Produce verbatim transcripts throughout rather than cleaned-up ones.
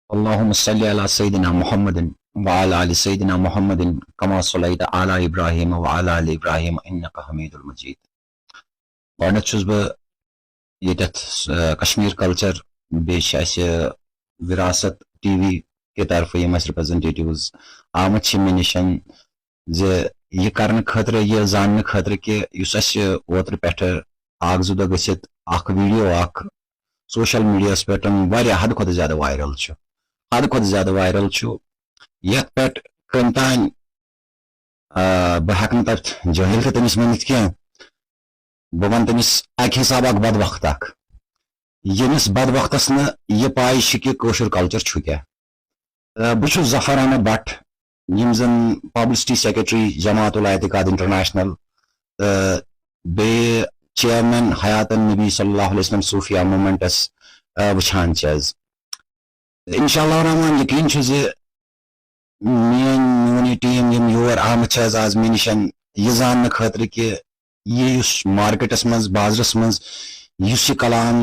اللهم صل على سيدنا محمد وعلى آل سيدنا محمد كما صليت على إبراهيم وعلى آل إبراهيم إنك حميد مجيد. گۄڈٕنیتھ چھُس بہٕ ییٚتٮ۪تھ، آ، کشمیر کلچر، بیٚیہِ چھِ اَسہِ وراثت ٹی وی کہِ طرفہٕ یِم اَسہِ ریپرزنٹیٹیوز آمٕتۍ چھِ مےٚ نِشن، زِ یہِ کرنہٕ خٲطرٕ، یہِ زاننہٕ خٲطرٕ کہِ یُس اَسہِ اوترٕ پٮ۪ٹھٕ اکھ زٕ دۄہ گٔژھِتھ اکھ ویڈیو اکھ سوشل میڈیاہَس پٮ۪ٹھ واریاہ حد کھۄتہٕ زیادٕ وائرل چھُ، حد کھۄتہٕ زیادٕ وائرل چھُ، یَتھ پٮ۪ٹھ کٔمۍ تام، آ، بہٕ ہٮ۪کہٕ نہٕ تَتھ جٲہِل تہِ تٔمِس ؤنِتھ کینٛہہ، بہٕ وَنہٕ تٔمِس اَکہِ حساب اکھ بدبخت اکھ، ییٚمِس بدبختس نہٕ یہِ پاے چھِ کہِ کٲشُر کلچر چھُ کیٛاہ۔ آ، بہٕ چھُس ظفر احمد بٹ، یِم زن پبلسٹی سیکرٹری جماعت الاعتقاد انٹرنیشنل تہٕ بیٚیہِ چیئرمین حیات النبی صلی اللہ علیہ وسلم صوفیہ موومنٹس، آ، وٕچھان چھِ حظ۔ انشاء اللہ الرحمن یقین چھُ زِ میٲنۍ، میون یہِ ٹیٖم یِم یور آمٕتۍ چھِ حظ آز مےٚ نِشن یہِ زاننہٕ خٲطرٕ کہِ یہِ یُس مارکیٹس منٛز، بازرس منٛز یُس یہِ کلام،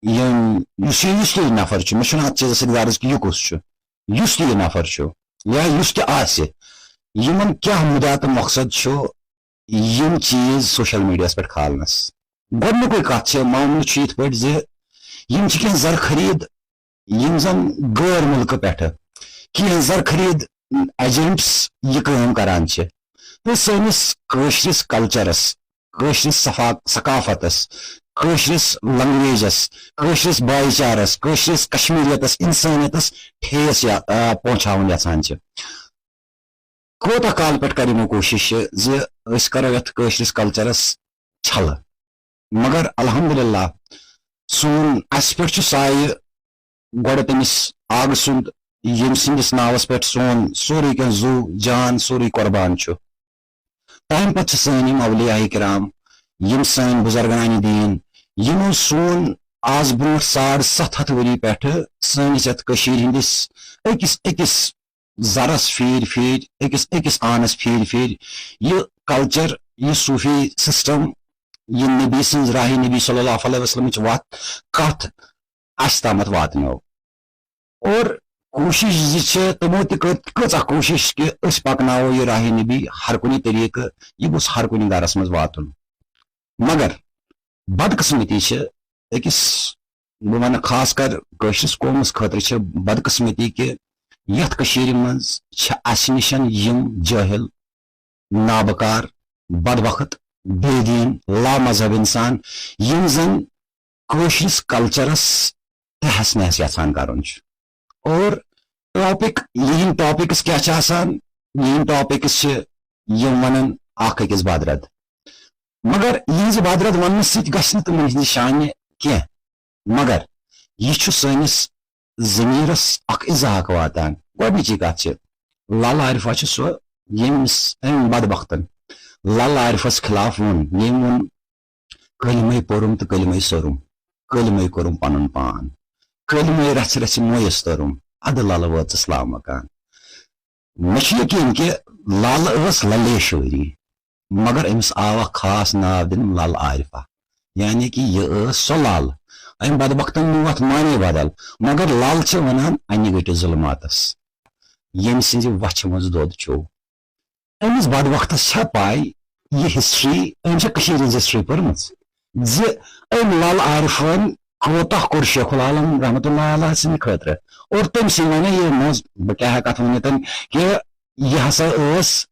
یِم، یُس یہِ، یُس تہِ یہِ نفر چھُ، مےٚ چھُنہٕ اتھ چیٖزس سۭتۍ غرض کہِ یہِ کُس چھُ، یُس تہِ یہِ نفر چھُ یا یُس تہِ آسہِ، یِمن کیٛاہ مُدعا تہٕ مقصد چھُ یِم چیٖز سوشل میڈیاہس پٮ۪ٹھ کھالنس۔ گۄڈٕنیُکُے کتھ چھِ، معاملہٕ چھُ یِتھ پٲٹھۍ زِ یِم چھِ کینٛہہ زر خرید یِم زن غٲر مُلکہٕ پٮ۪ٹھٕ کینٛہہ زر خرید ایجنٹس یہِ کٲم کران چھِ تہٕ سٲنِس کٲشرِس کلچرس، کٲشرِس صفا-، ثقافتس، کٲشرِس لنگویجس، کٲشرِس بھائی چارس، کٲشرِس کشمیریتس، انسٲنیتس ٹھیس یا، آ، پہنچاوُن یژھان چھِ۔ کوتاہ کال پٮ۪ٹھ کرِ یِمو کوٗشِش یہِ زِ أسۍ کرو یتھ کٲشرِس کلچرس چھلہٕ، مگر الحمدللہ سون، اسہِ پٮ۪ٹھ چھُ سایہِ گۄڈٕ تٔمِس آغہٕ سُنٛد، ییٚمہِ سٕنٛدِس ناوس پٮ۪ٹھ سون سورُے کینٛہہ زُو جان، سورُے قۄربان چھُ۔ تَمہِ پتہٕ چھِ سٲنۍ یِم اولیاء کرام، یِم سٲنۍ بُزرگانِ دیٖن، یِمو سون آز برونٛٹھ ساڑ ستھ ہتھ ؤری پٮ۪ٹھٕ سٲنِس یَتھ کٔشیٖرِ ہٕنٛدِس أکِس أکِس زرس پھیٖرۍ پھیٖرۍ، أکِس أکِس آنس پھیٖرۍ پھیٖرۍ یہِ کلچر، یہِ صوٗفی سسٹم، یہِ نبی سٕنٛز راہِ نبی صلی اللہ علیہ وسلمٕچ وتھ، کتھ اسہِ تامتھ واتنٲو۔ اور کوٗشِش زِ چھِ، تِمو تہِ کٔر کۭژاہ کوٗشِش کہِ أسۍ پکناوو یہِ راہِ نبی ہر کُنہِ طریٖقہٕ، یہِ گوٚژھ ہر کُنہِ گرس منٛز واتُن۔ مگر بدقسمتی چھِ أکِس، بہٕ وَنہٕ خاص کر کٲشرِس قومس خٲطرٕ چھِ بدقسمتی کہِ یَتھ کٔشیٖرِ منٛز چھِ اَسہِ نِشن یِم جٲہِل، نابکار، بدبخت، بے دیٖن، لامذہب اِنسان، یِم زن کٲشرِس کلچرس تہس نہس یژھان کرُن چھُ۔ اور ٹاپک، یِہِنٛدۍ ٹاپکس کیٛاہ چھِ آسان؟ یِہِنٛدۍ ٹاپکس چھِ یِم ونان اکھ أکِس بدرد۔ مگر یِہٕنٛزِ بدرد وننہٕ سۭتۍ گژھِ نہٕ تِمن ہٕنٛزِ شانہِ کینٛہہ۔ مگر یہِ چھُ سٲنِس ضمیٖرس اکھ اِزاحق واتان۔ گۄڈٕنِچی کتھ چھِ، لل عارفہ چھُ سُہ، ییٚمِس أمۍ بدبختن لل عارفس خلاف ووٚن، ییٚمۍ ووٚن، "کلمے پوٚرُم تہٕ کلمے سوٚرُم، کلمے کوٚرُم پنُن پان، کلمے رژھِ رژھِ مویس توٚرُم، ادٕ لل وٲژٕس لامکان۔" مےٚ چھُ یقین کہِ لل ٲس للیشوری، مگر أمِس آو اکھ خاص ناو دِنہٕ لل عارفہ، یعنی کہِ یہِ ٲس سۄ لل۔ أمۍ بدبختن نیوٗ اتھ معنی بدل، مگر لل چھِ ونان انہِ گٔٹِس ظلماتس، ییٚمہِ سٕنزِ وچھِ منٛز دۄد چوٚو۔ أمِس بدبختس چھا پاے یہِ ہسٹری، أمۍ چھےٚ کٔشیٖرِ ہٕنٛز ہسٹری پٔرمٕژ زِ أمۍ لل عارفن کوتاہ کوٚر شیخ العالم رحمتہ اللہ علیہ سٕنٛدِ خٲطرٕ؟ اور تٔمۍ سٕے ونے یہِ منٛز، بہٕ کیٛاہ ہٮ۪کہٕ اتھ ؤنِتھ، کہِ یہِ ہسا ٲس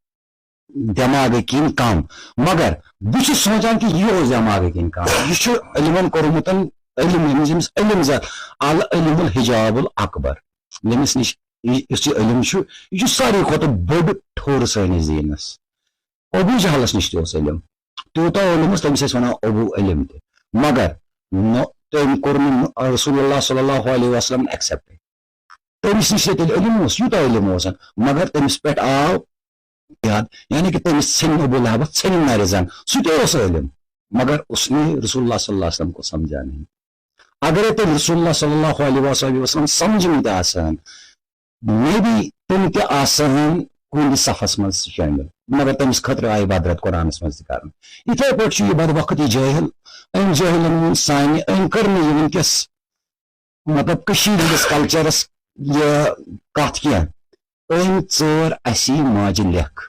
دٮ۪ماغہٕ کِنۍ کم۔ مگر بہٕ چھُس سونٛچان کہِ یہِ اوس دٮ۪ماغہٕ کِنۍ کم۔ یہِ چھُ علمن کوٚرمُت علم، ییٚمِس، ییٚمِس علم زن العلم الحجاب الاکبر، ییٚمِس نِش یہِ، یُس یہِ علم چھُ، یہِ چھُ ساروی کھۄتہٕ بوٚڑ ٹھوٚر سٲنِس دیٖنس۔ ابو جہلس نِش تہِ اوس علم، تیوٗتاہ علم اوس، تٔمِس ٲسۍ ونان ابو علم تہِ۔ مگر نہ، تٔمۍ کوٚر نہٕ رسول اللہ صلی اللہ علیہ وسلم ایکسپٹ۔ تٔمِس نِش ییٚتہِ علم اوس، یوٗتاہ علم اوس، مگر تٔمِس پٮ۪ٹھ آو جہاد، یعنی کہِ تٔمِس ژھیٚنۍ ابو لہبس، ژھیٚنۍ نرِ زن، سُہ تہِ اوس علم، مگر اس نے رسول اللہ صلی اللہ علیہ وسلم کو سمجھا نہیں۔ اگرے تٔمۍ رسول اللہ صلی اللہ علیہ وسلم سمجھمٕتۍ آسہٕ ہن، مے بی تِم تہِ آسہٕ ہن کُنہِ صفس منٛز شٲمِل، مگر تٔمِس خٲطرٕ آیہِ بدرد قرآنس منٛز تہِ کرنہٕ۔ یِتھے پٲٹھۍ چھُ یہِ بدبخت، یہِ جٲہِل، أمۍ جٲہِلن ووٚن سانہِ، أمۍ کٔر نہٕ یہِ وٕنکیٚس، مطلب، کٔشیٖرِ ہٕنٛدِس کلچرس یہِ کتھ کینٛہہ۔ أمۍ ژٲر اسی ماجہِ لیکھ۔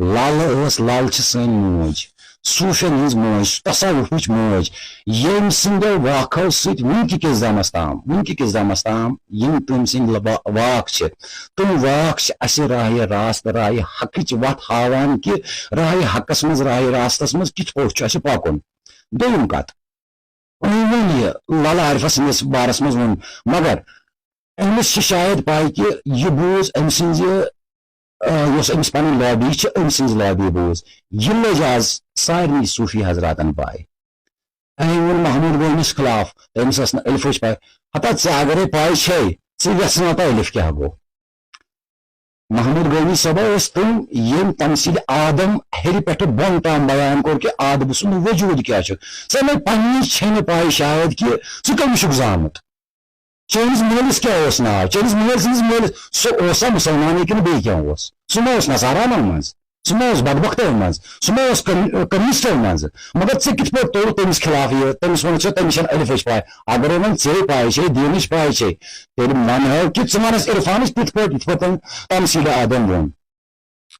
لالہٕ ٲس، لالہٕ چھِ سٲنۍ موج، صوٗفیَن ہٕنٛز موج، تصوفٕچ موج، ییٚمۍ سٕنٛدیو واکھو سۭتۍ وٕنہِ تہِ کِس دمس تام، وٕنہِ تہِ کِس دمس تام یِم تٔمۍ سٕنٛدۍ لبا-، واکھ چھِ، تِم واکھ چھِ اَسہِ راہہِ راست، راہہِ حقٕچ وَتھ ہاوان کہِ راہہِ حقس منٛز، راہہِ راستس منٛز کِتھ پٲٹھۍ چھُ اَسہِ پَکُن۔ دوٚیِم کَتھ، وۄنۍ ووٚن یہِ لالہٕ عارفَس سٕنٛدِس بارَس منٛز ووٚن، مگر أمِس چھِ شاید پَے کہِ یہِ بوٗز أمۍ سٕنٛزِ، آ، یۄس أمِس پَنٕنۍ لابی چھِ، أمۍ سٕنٛز لابی بوٗز۔ یہِ لٔج آز سارنٕے صوٗفی حضراتَن پَے۔ أمۍ ووٚن محمود گومِس خلاف، تٔمِس ٲس نہٕ الفٕچ پَے۔ ہتا ژےٚ اگرے پَے چھے، ژٕ وٮ۪ژھ نا تہٕ الف کیٛاہ گوٚو؟ محمود گٲمی صٲبہ ٲسۍ تِم، ییٚمۍ تمثیل آدم ہیٚرِ پٮ۪ٹھٕ بۄن تام بیان کوٚر کہِ آدم سُنٛد وجوٗد کیٛاہ چھُ۔ ژےٚ نَے پننِس چھے نہٕ پَے شاید کہِ ژٕ کٔمِس چھُکھ زامُت۔ چٲنِس مٲلِس کیٛاہ اوس ناو؟ چٲنِس مٲلۍ سٕنٛدِس مٲلِس، سُہ اوسا مُسلمانٕے کِنہٕ بیٚیہِ کینٛہہ اوس؟ سُہ ما اوس نصارانو منٛز؟ سُہ ما اوس بدبختو منٛز؟ سُہ ما اوس کم-، کمونسٹو منٛز؟ مگر ژےٚ کِتھ پٲٹھۍ توٚر تٔمِس خلاف یہِ؟ تٔمِس ووٚنُتھ ژےٚ، تٔمِس چھَنہٕ الفٕچ پَے۔ اگرے وۄنۍ ژےٚ پَے چھے، دیٖنٕچ پَے چھے، تیٚلہِ وَنہٕ ہو کہِ ژٕ وَنَس عرفانٕچ تِتھ پٲٹھۍ، یِتھ پٲٹھۍ تٔمۍ تمثیل آدم ووٚن۔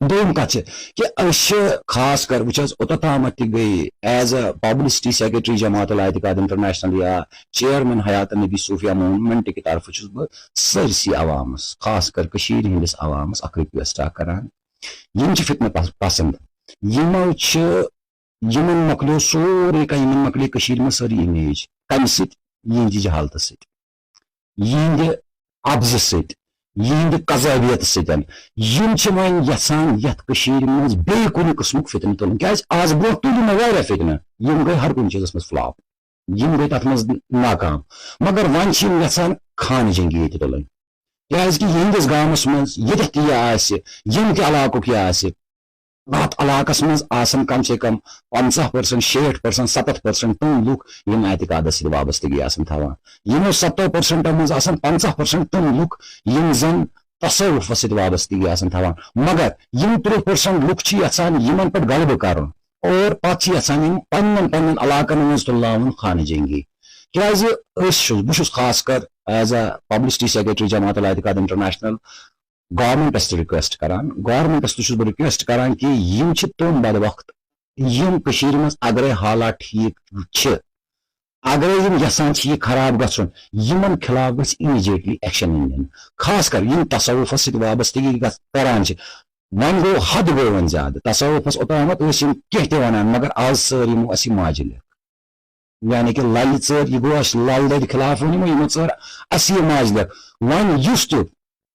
دوٚیِم کَتھ چھِ کہِ أسۍ چھِ خاص کر، وٕچھ حظ، اوٚتَتھ تامَتھ تہِ گٔے as a publicity secretary جماعت الاعتقاد انٹرنیشنل یا چیئرمین حیات النبی صوفیہ موومنٹ کہِ طرفہٕ چھُس بہٕ سٲرسٕے عوامَس، خاص کر کٔشیٖرِ ہِنٛدِس عوامَس اَکھ ریکویسٹ اَکھ کران۔ یِم چھِ فتنہٕ پس-، پسند، یِمو چھِ، یِمن مۄکلیو سورُے کانٛہہ، یِمن مۄکلے کٔشیٖرِ منٛز سٲرٕے امیج۔ کَمہِ سۭتۍ؟ یِہنٛدِ جہالتہٕ سۭتۍ، یِہنٛدِ قبضہٕ سۭتۍ، یِہنٛدِ قذابیت سۭتۍ۔ یِم چھِ وۄنۍ یژھان یتھ کٔشیٖرِ منٛز بیٚیہِ کُنہِ قٕسمُک فتنہٕ تُلُن، کیازِ آز برونٛہہ تُلۍ یِمو واریاہ فتنہٕ، یِم گٔے ہر کُنہِ چیٖزس منٛز فلاپ، یِم گٔے تتھ منٛز ناکام، مگر وۄنۍ چھِ یِم یژھان خانہٕ جنگی ییٚتہِ تُلٕنۍ۔ کیازِ کہِ یِہنٛدِس گامس منٛز ییٚتٮ۪تھ تہِ یہِ آسہِ، ییٚمہِ تہِ علاقُک یہِ آسہِ، اتھ علاقس منٛز آسن کم سے کم پنژاہ percent، شیٹھ percent، ستتھ percent تِم لُکھ یِم اعتقادس سۭتۍ وابستگی آسن تھاوان۔ یِمو ستو percentو منٛز آسن پنژاہ percent تِم لُکھ یِم زن تصوفس سۭتۍ وابستگی آسن تھاوان۔ مگر یِم ترٕٛہ percent لُکھ چھِ یژھان یِمن پٮ۪ٹھ غلبہٕ کرُن اور پتہٕ چھِ یژھان یِم پننٮ۪ن پننٮ۪ن علاقن منٛز تُلناوُن خانہٕ جنگی۔ کیازِ أسۍ چھُس، بہٕ چھُس خاص کر as a publicity secretary جماعت الاعتقاد انٹرنیشنل گورنمنٹس تہِ ریکویسٹ کران، گورنمنٹس تہِ چھُس بہٕ ریکویسٹ کران کہِ یِم چھِ تِم بدبخت، یِم کٔشیٖرِ منٛز اگرے حالات ٹھیٖک چھِ، اگرے یِم یژھان چھِ یہِ خراب گژھُن، یِمن خلاف گژھِ immediately action یُن نِنہٕ۔ خاص کر یِم تصوفس سۭتۍ وابستگی گژھ-، کران چھِ، وۄنۍ گوٚو، حد گوٚو وۄنۍ زیادٕ۔ تصوفس اوٚتامتھ ٲسۍ یِم کینٛہہ تہِ ونان، مگر آز ژٲر یِمو اَسہِ یہِ ماجہِ لیٚکھ۔ یعنی کہِ للہِ ژٲر، یہِ گوٚو اَسہِ لل دٮ۪دِ خلاف ووٚن یِمو، یِمو ژٲر اَسہِ یہِ ماجہِ لیٚکھ۔ وۄنۍ یُس تہِ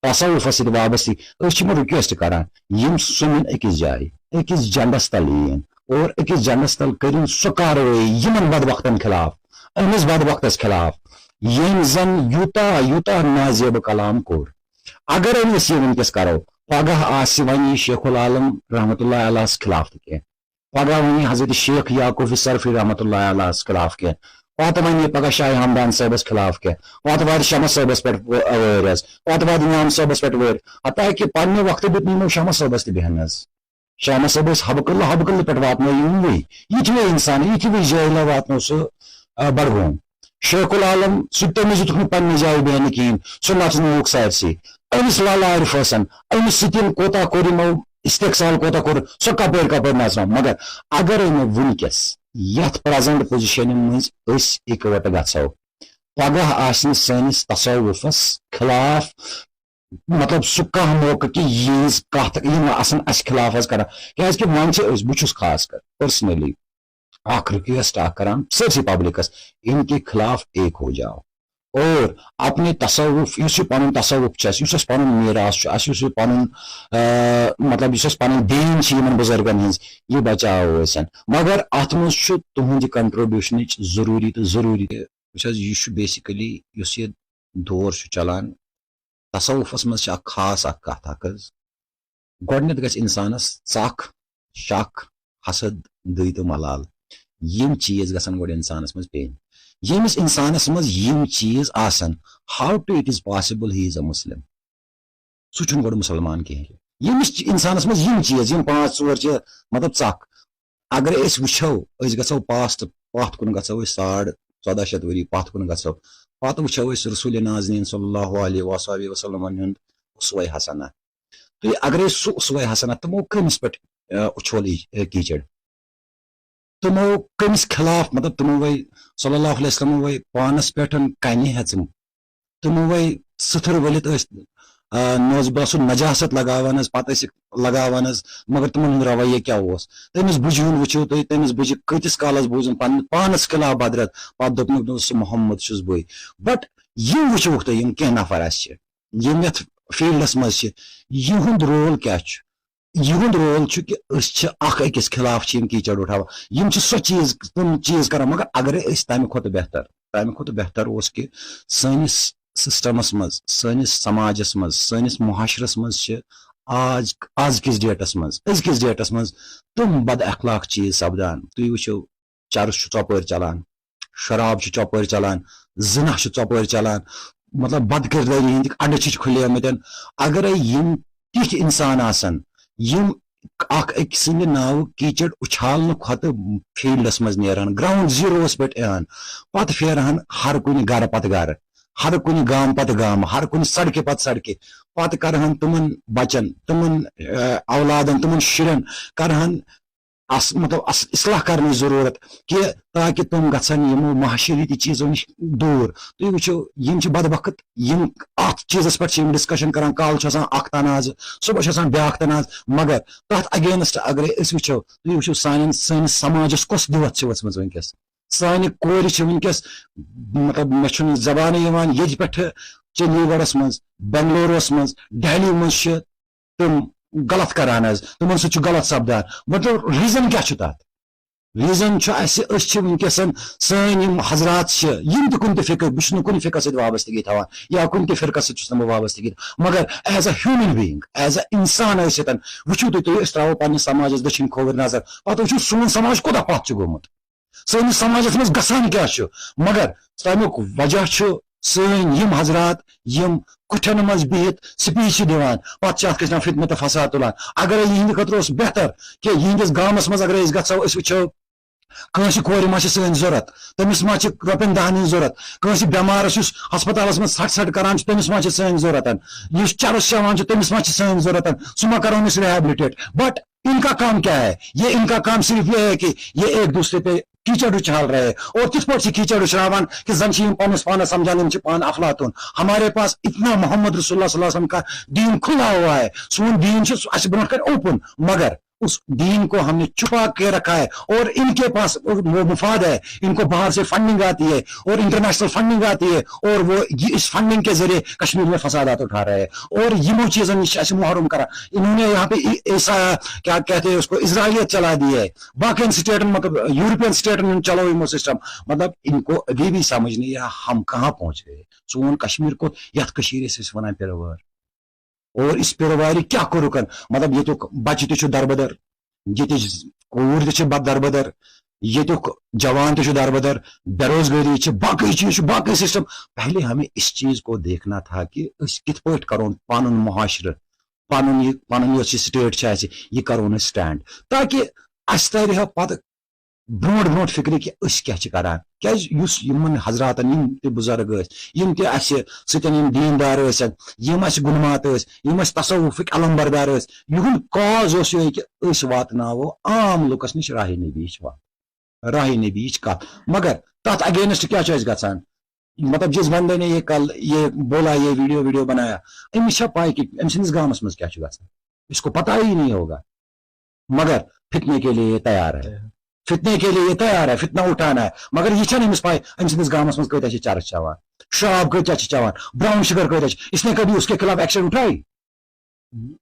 تصوفس سۭتۍ وابستہٕ، أسۍ چھِ یِمن ریکویسٹ کران، یِم سُمن أکِس جایہِ، أکِس جنڈس تل یِن اور أکِس جنڈس تل کٔرِن سۄ کاروٲیی یِمن بدبختن خلاف، أمِس بدبختس خلاف، ییٚمۍ زن یوٗتاہ، یوٗتاہ نازیبہٕ کلام کوٚر۔ اگر أمۍ أسۍ یہِ وٕنکیٚس کرو، پگاہ آسہِ وۄنۍ یہِ شیخ العالم رحمتہ اللہ علیہس خلاف تہِ کینٛہہ، پگاہ ونہِ حضرت شیخ یعقوب صرفی رحمتہ اللہ علیہس خلاف کینٛہہ، پتہٕ ونہِ پگاہ شاہ ہمدان صٲبس خلاف کینٛہہ، پتہٕ واتہِ شمس صٲبس پٮ۪ٹھ وٲرۍ حظ، پتہٕ واتہِ نیام صٲبس پٮ۪ٹھ وٲرۍ۔ حتیٰ کہِ پننہِ وقتہٕ دیُت نہٕ یِمو شمس صٲبس تہِ بیہنہٕ حظ۔ شمس صٲب ٲسۍ حبہٕ قٕلہٕ، حبہٕ قٕلہٕ پٮ۪ٹھ واتنٲو یِموٕے۔ یِتھۍ وِتھۍ انسان، یِتھۍ وِتھۍ جٲہلہ واتنٲو سُہ، آ، بڈگوم۔ شیخ العالم، سُہ تہِ تٔمِس دِتُکھ نہٕ پننہِ جایہِ بیہنہٕ کِہیٖنۍ، سُہ نژنووُکھ سارسٕے۔ أمِس لالہ عارف حسن، أمِس سۭتۍ کوتاہ کوٚر یِمو، استحصال کوتاہ کوٚر، سُہ کپٲرۍ کپٲرۍ نژنوو۔ مگر اگرے نہٕ وٕنکیٚس یتھ پریزنٹ پوزیشنہِ منٛز أسۍ اِکوٹہٕ گژھو، پگاہ آسہِ نہٕ سٲنِس تصوفس خلاف، مطلب، سُہ کانٛہہ موقعہٕ کہِ یِہنٛز کتھ یِم آسن اسہِ خلاف حظ کران۔ کیازِ کہِ وۄنۍ چھِ أسۍ، بہٕ چھُس خاص کر پرسنلی اکھ ریکویسٹ اکھ کران سٲرسٕے پبلکس، ان کے خلاف ایک ہو جاؤ اور اپنے تصوف، یُس یہِ پنُن تصوف چھُ اسہِ، یُس اسہِ پنُن میراث چھُ اسہِ، یُس یہِ پنُن، آ، مطلب، یُس اسہِ پنٕنۍ دین چھِ یِمن بُزرگن ہٕنٛز، یہِ بچاوو أسۍ۔ مگر اتھ منٛز چھُ تُہنٛدِ کنٹریبیوشنٕچ ضروٗری تہٕ ضروٗری تہِ۔ وٕچھ حظ، یہِ چھُ بیسیکلی یُس یہِ دور چھُ چلان، تصوفس منٛز چھِ اکھ خاص اکھ کتھ اکھ حظ۔ گۄڈٕنٮ۪تھ گژھِ انسانس ژکھ، شک، حسد، دٕے تہٕ ملال، یِم چیٖز گژھن گۄڈٕ انسانس منٛز پیٚنۍ۔ ییٚمِس انسانس منٛز یِم چیٖز آسن، how to it is possible he is a Muslim؟ سُہ چھُنہٕ گۄڈٕ مُسلمان کِہیٖنۍ۔ ییٚمِس چ-، انسانس منٛز یِم چیٖز، یِم پانٛژھ ژور چھِ، مطلب، ژکھ، اگر أسۍ وٕچھو، أسۍ گژھو پاسٹ، پتھ کُن گژھو أسۍ ساڑ ژۄدہ شیٚتھ ؤری پتھ کُن گژھو، پتہٕ وٕچھو أسۍ رسول نازنین صلی اللہ علیہ وآلہ وسلمن ہُنٛد اسوہ حسنہ۔ تُہۍ اگرے سُہ اسوہ حسنہ، تِمو کٔمِس پٮ۪ٹھ، آ، اُچھول یہِ، آ، کیٖچڑ؟ تِمو کٔمِس خلاف، مطلب، تِمو وے صلی اللہ علیہ وسلم وے پانس پٮ۪ٹھ کنہِ ہٮ۪ژٕم، تِمو وے سٕتھٕر ؤلِتھ ٲسۍ، آ، نوز باسُن نجاست لگاوان حظ، پتہٕ ٲسِکھ لگاوان حظ، مگر تِمن ہُنٛد رویہ کیٛاہ اوس؟ تٔمِس بُجہِ ہُنٛد وٕچھِو تُہۍ، تٔمِس بُجہِ کۭتِس کالس بوٗزُن پننہِ پانس خلاف بدرت، پتہٕ دوٚپنکھ، دوٚپُن، "سُہ محمد چھُس بٕے۔" But یِم وٕچھوکھ تُہۍ، یِم کینٛہہ نفر اَسہِ چھِ، یِم یتھ فیلڈس منٛز چھِ، یِہُنٛد رول کیٛاہ چھُ؟ یِہُنٛد رول چھُ کہِ أسۍ چھِ اکھ أکِس خلاف چھِ یِم کیٖچڑ اُٹھاوان، یِم چھِ سۄ چیٖز، تِم چیٖز کران، مگر اگرے أسۍ تمہِ کھۄتہٕ بہتر، تمہِ کھۄتہٕ بہتر اوس کہِ سٲنِس سسٹمس منٛز، سٲنِس سماجس منٛز، سٲنِس معاشرس منٛز چھِ آز، آز کِس ڈیٹس منٛز، أزکِس ڈیٹس منٛز تِم بد اخلاق چیٖز سپدان۔ تُہۍ وٕچھِو، چرس چھُ ژۄپٲرۍ چلان، شراب چھُ ژۄپٲرۍ چلان، زنا چھُ ژۄپٲرۍ چلان، مطلب، بد کردٲری ہٕنٛدۍ اڈٕ چھِ کھُلیمٕتۍ۔ اگرے یِم تِتھۍ انسان آسن، یِم اکھ أکۍ سٕنٛدِ ناوٕ کیٖچڑ اُچھالنہٕ کھۄتہٕ فیلڈس منٛز نیرہن، گراؤنڈ زیروس پٮ۪ٹھ یِہن، پتہٕ پھیرہن ہر کُنہِ گرٕ پتہٕ گرٕ، ہر کُنہِ گامہٕ پتہٕ گامہٕ، ہر کُنہِ سڑکہِ پتہٕ سڑکہِ، پتہٕ کرہن تِمن بچن، تِمن، آ، اولادن، تِمن شُرٮ۪ن کرہن اس-، مطلب، اس-، اصلاح کرنٕچ ضروٗرت کہِ تاکہِ تِم گژھن یِمو معاشرتی چیٖزو نِش دوٗر۔ تُہۍ وٕچھِو، یِم چھِ بدبخت، یِم اتھ چیٖزس پٮ۪ٹھ چھِ یِم ڈسکشن کران، کالہٕ چھُ آسان اکھ تنازٕ، صبحس چھُ آسان بیٛاکھ تنازٕ، مگر تتھ against اگرے أسۍ وٕچھو، تُہۍ وٕچھِو سانٮ۪ن، سٲنِس سماجس کۄس دِوتھ چھِ ؤژھمٕژ وٕنکیٚس۔ سانہِ کورِ چھِ وٕنکیٚس، مطلب، مےٚ چھُنہٕ زبانٕے یِوان، ییٚتہِ پٮ۪ٹھٕ چنڈی گڑھس منٛز، بنگلورس منٛز، دہلی منٛز چھِ تِم غلط کران حظ، تِمن سۭتۍ چھُ غلط سپدان۔ مطلب، ریزن کیٛاہ چھُ تتھ؟ ریزن چھُ اسہِ، أسۍ چھِ وٕنکیٚسن، سٲنۍ یِم حضرات چھِ، یِم تہِ کُنہِ تہِ فقہٕ، بہٕ چھُس نہٕ کُنہِ فقہٕ سۭتۍ وابستگی تھاوان یا کُنہِ تہِ فرقس سۭتۍ چھُس نہٕ بہٕ وابستگی، مگر as a human being، as a انسان ٲسِتھ، وٕچھِو تُہۍ، تُہۍ، أسۍ ترٛاوو پننِس سماجس دٔچھِنۍ کھووٕرۍ نظر، پتہٕ وٕچھِو سون سماج کوٗتاہ پتھ چھُ گوٚمُت۔ سٲنِس سماجس منٛز گژھان کیٛاہ چھُ؟ مگر تمیُک وجہ چھُ سٲنۍ یِم حضرات، یِم کُٹھٮ۪ن منٛز بِہِتھ سپیچ چھِ دِوان، پتہٕ چھِ اتھ کٲنٛسہِ ناو فتنہٕ تہٕ فساد تُلان۔ اگرے یِہنٛدِ خٲطرٕ اوس بہتر کہِ یِہنٛدِس گامس منٛز اگرے أسۍ گژھو، أسۍ وٕچھو کٲنٛسہِ کورِ ما چھِ سٲنۍ ضروٗرت، تٔمِس ما چھِ رۄپین دہن ہٕنٛز ضروٗرت، کٲنٛسہِ بٮ۪مارس یُس ہسپتالس منٛز سٹ سٹ کران چھُ، تٔمِس ما چھِ سٲنۍ ضروٗرت، یُس چرس چٮ۪وان چھُ، تٔمِس ما چھِ سٲنۍ ضروٗرت، سُہ ما کرون أسۍ rehabilitate؟ But ان کا کام کیا ہے؟ یہ ان کا کام صرف یہ ہے کہ یہ ایک دوسرے پہ کیچڑ اچھال رہے اور کتھ پٲٹھۍ چھِ کیچڑ اچھراوان کہ زن چھِ یِم پننِس پانس سمجھان یِم چھِ پان افلاطون۔ ہمارے پاس اتنا محمد رسول اللہ صلی اللہ علیہ وسلم کا دین کھلا ہوا ہے، سون دین چھُ اَسہِ برونٛٹھ کَنہِ open، مگر اس دین کو ہم نے چھپا کے رکھا ہے اور ان کے پاس وہ مفاد ہے، ان کو باہر سے فنڈنگ آتی ہے اور انٹرنیشنل فنڈنگ آتی ہے اور وہ یہ اس فنڈنگ کے ذریعے کشمیر میں فسادات اٹھا رہے ہیں اور یِمو چیزن نِش چھِ اَسہِ محروم کران۔ انہوں نے یہاں پہ ای-، ایسا کیا کہتے ہیں اس کو، اسرائیلیت چلا دی ہے، باقین سٹیٹن، مطلب یورپین سٹیٹن ہُنٛد چلو یِمو سسٹم، مطلب ان کو ابھی بھی سمجھ نہیں ہے ہم کہاں پہنچ گئے۔ سون کشمیر کو یتھ کشمیر سے ونان پیروار اور اس پیرواری کیا کرو کن، مطلب ییٚتیُک بچہِ تہِ چھُ دربدر، ییٚتِچ کوٗر تہِ چھِ بد دربدر، ییٚتیُک جوان تہِ چھُ دربدر، بے روزگاری چھِ، باقٕے چیٖز چھِ، باقٕے سسٹم۔ پہلے ہمیں اس چیز کو دیکھنا تھا کہ أسۍ کِتھ پٲٹھۍ کرون پنُن معاشرٕ، پنُن یہِ، پنُن یۄس یہِ سٹیٹ چھِ اَسہِ، یہِ کرون أسۍ سٹینڈ، تاکہِ اَسہِ ترِ ہا پتہٕ برونٛٹھ برونٛٹھ فکرِ کہِ أسۍ کیٛاہ چھِ کران۔ کیٛازِ یُس یِمن حضراتن، یِم تہِ بُزرگ ٲسۍ، یِم تہِ اَسہِ سۭتۍ یِم دیٖندار ٲسۍ، یِم اَسہِ گُنمات ٲسۍ، یِم اَسہِ تصوفٕکۍ علمبردار ٲسۍ، یِہُنٛد کاز اوس یِہوٚے کہِ أسۍ واتناوو عام لُکس نِش راہِ نبیِچ وَتھ، راہِ نبیِچ کتھ۔ مگر تتھ against کیٛاہ چھُ اَسہِ گژھان؟ مطلب، جس بندے نے یہ کل یہ بولا، یہ ویڈیو، ویڈیو بنایا، أمِس چھا پاے کہِ أمۍ سٕنٛدِس گامس منٛز کیٛاہ چھُ گژھان؟ اس کو پتا ہی نہیں ہوگا۔ مگر فتنے کے لیے یہ تیار ہے۔ فتنے کے لیے یہ تیار ہے، فتنہ اٹھانا ہے۔ مگر یہ چھنہٕ أمِس پاے، أمۍ سٕنٛدِس گامس منٛز کۭتیاہ چھِ چرس چٮ۪وان، شراب کۭتیاہ چھِ چٮ۪وان، brown sugar کۭتیاہ چھِ۔ اس نے کبھی اس کے خلاف action اٹھائی؟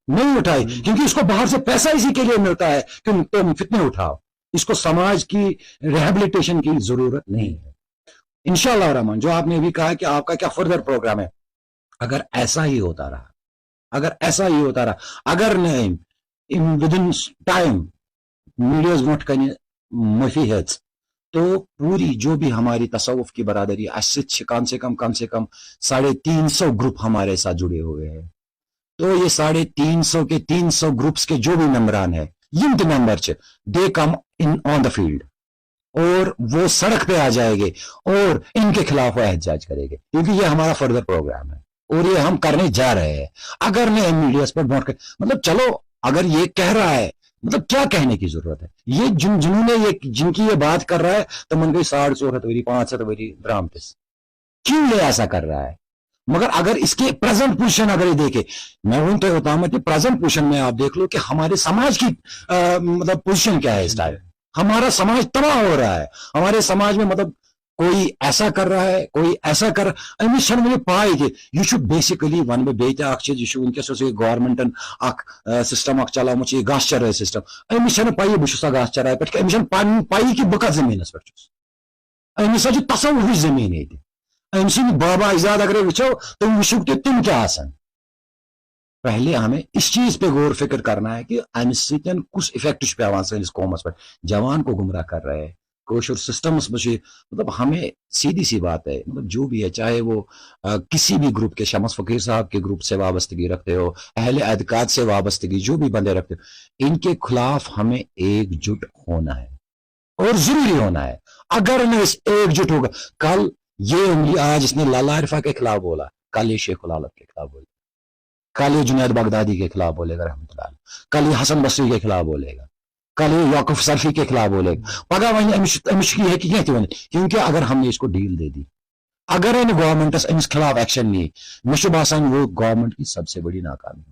نہیں اٹھائی، کیونکہ اس کو باہر سے پیسہ اسی کے لیے ملتا ہے کہ تم فتنے اٹھاؤ۔ اس کو سماج کی ریہیبلیٹیشن کی ضرورت نہیں ہے۔ انشاءاللہ الرحمن، جو آپ نے ابھی کہا کہ آپ کا کیا فردر پروگرام ہے، اگر ایسا ہی ہوتا رہا، اگر ایسا ہی ہوتا رہا، اگر نہٕ أمۍ، أمۍ within time میٖڈیاہَس برونٛٹھ کَنہِ معٲفی ہیٚژ، تو پوری جو بھی ہماری تصوف کی برادری، اَسہِ سۭتۍ چھِ کم سے کم، کم سے کم ساڑھے تین سو گروپ ہمارے ساتھ جڑے ہوئے ہیں۔ تو یہ ساڑھے تین سو کے تین سو گروپس کے جو بھی ممبران ہیں، یِم تہِ ممبر چھِ، they come in on the field۔ اور وہ سڑک پہ آ جائیں گے اور ان کے خلاف وہ احتجاج کریں گے، کیونکہ یہ ہمارا فردر پروگرام ہے اور یہ ہم کرنے جا رہے ہیں۔ اگر نہٕ میڈیاہس پٮ۪ٹھ برونٛٹھ کَنہِ، مطلب، چلو، اگر یہ کہہ رہا ہے، مطلب، کیا کہنے کی ضرورت ہے؟ یہ جن جنہوں نے یہ جن کی یہ بات کر رہا ہے، تِمن گٔے ساڑ ژور ہتھ ؤری، پانٛژھ ہتھ ؤری درامتس۔ کیوں یہ ایسا کر رہا ہے؟ مگر اگر اس کے پریزنٹ پوزیشن اگر یہ دیکھے، میں ؤنۍ تۄہہِ اوٚتامَتھ، یہ پریزنٹ پوزیشن میں آپ دیکھ لو کہ ہمارے سماج کی آ، مطلب، پوزیشن کیا ہے اس ٹائم؟ ہمارا سماج تباہ ہو رہا ہے۔ ہمارے سماج میں، مطلب، کوئی ایسا کر رہا ہے، کوئی ایسا کر، أمِس چھَنہٕ وُنہِ پاے کہِ یہِ چھُ بیسیکلی، وَنہٕ بہٕ بیٚیہِ تہِ اکھ چیٖز، یہِ چھُ وٕنکیٚس یُس یہِ گورمنٹن اکھ سسٹم اکھ چلاومُت چھُ، یہِ گاسہٕ چرٲے سسٹم۔ أمِس چھَنہٕ پَیی بہٕ چھُسا گاسہٕ چرایہِ پٮ۪ٹھ کِنہٕ، أمِس چھَنہٕ پَنٕنۍ پَیی کہِ بہٕ کَتھ زٔمیٖنَس پٮ۪ٹھ چھُس۔ أمِس ہا چھُ تصوفٕچ زٔمیٖن ییٚتہِ۔ أمۍ سٕنٛدۍ بابا اجداد اگرے وٕچھو، تِم وٕچھِو تہِ تِم کیٛاہ آسن۔ پہلے ہمیں اس چیز پہ غور فکر کرنا ہے کہ امہِ سۭتۍ کُس افیکٹ چھُ پیوان سٲنِس قومس پٮ۪ٹھ۔ جوان کو گمراہ کر رہے ہیں۔ کٲشُر سسٹمس منٛز چھُ، مطلب، ہمیں سیدھی سی بات ہے، مطلب، جو بھی ہے، چاہے وہ آ، کسی بھی گروپ کے، شمس فقیر صاحب کے گروپ سے وابستگی رکھتے ہو، اہل اعتقاد سے وابستگی جو بھی بندے رکھتے ہو، ان کے خلاف ہمیں ایک جٹ ہونا ہے اور ضروری ہونا ہے۔ اگر نہ اس ایک جٹ ہوگا، کل یہ انگلی آج اس نے لالا عرفہ کے خلاف بولا، کل یہ شیخ العالم کے خلاف بولے، کل یہ جنید بغدادی کے خلاف بولے گا رحمۃ اللہ علیہ، کل یہ حسن بصری کے خلاف بولے گا، کل یہ یوقف صرفی کے خلاف بولے گا۔ پگہ وۄنۍ أمِس چھُ، أمِس چھُ یہِ ہیٚکہِ کینٛہہ تہِ ؤنِتھ، کیونکہ اگر ہم نے اس کو ڈیل دے دی، اگر نہٕ گورنمنٹس أمِس خلاف ایکشن نی، مےٚ چھُ باسان وہ گورنمنٹ کی سب سے بڑی ناکامی۔